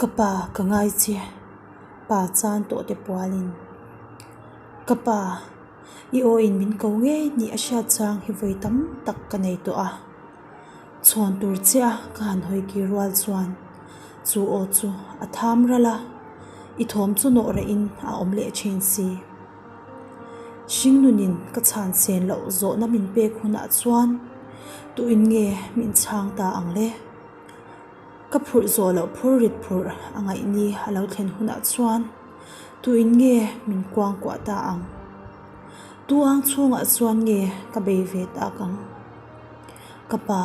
Ka pa ka ngai che, pa chan tawh te pualin. Ka pa, i aw in min ko ngei nih a hriat chang hi vawi tam tak ka nei tawh a. Chhawn tur che a ka han hawi kir rual chuan chu aw chu a tham ral a, i thawm chu nawh reh in a awm leh thin si. Hringnunin ka chhan sen loh zawhna min pek hunah chuan tuin nge min chhang ta ang le? Ka phurh zawh loh phur rit phurh a ngaih ni a lo thlen hunah chuan tuin nge min kuangkuah ta ang? Tu ang chhungah chuan nge ka bei ve tak ang? Ka pa,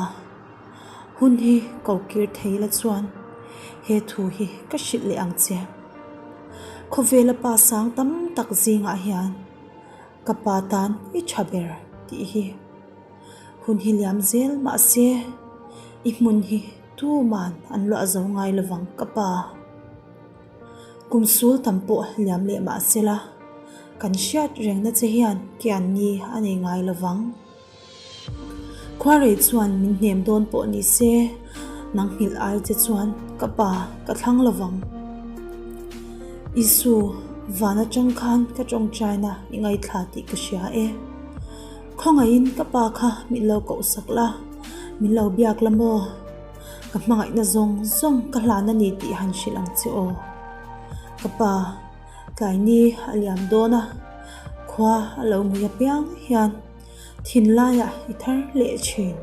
hun hi ko kir thei la chuan he thu hi ka hrilh leh ang che. Khawvela pa sang tam tak zingah hian ka pa tan i tha ber tih hi hun hi liam zel mahse i hmun hi tuman an luah zo ngai lovang ka pa. Kum sul tam pawh liam leh mahsela kan hriat rengna che hian kian ni a nei ngai lovang. Khuarei chuan min hnem dawn pawh ni se, nang nghilh ai che chuan ka pa ka thlang lovang. Isu, van atang khan ka tawngtaina i ngaithla tih ka hria e. Khawngaihin ka pa kha min lo koh sak la, min lo biak la maw? Ka hmangaihna zawng zawng ka hlan a ni tih han hrilh ang che aw. Ka pa, tlaini a liam dawn a, khua a lo ngui apiang hian. Thinlaiah i thar leh thin.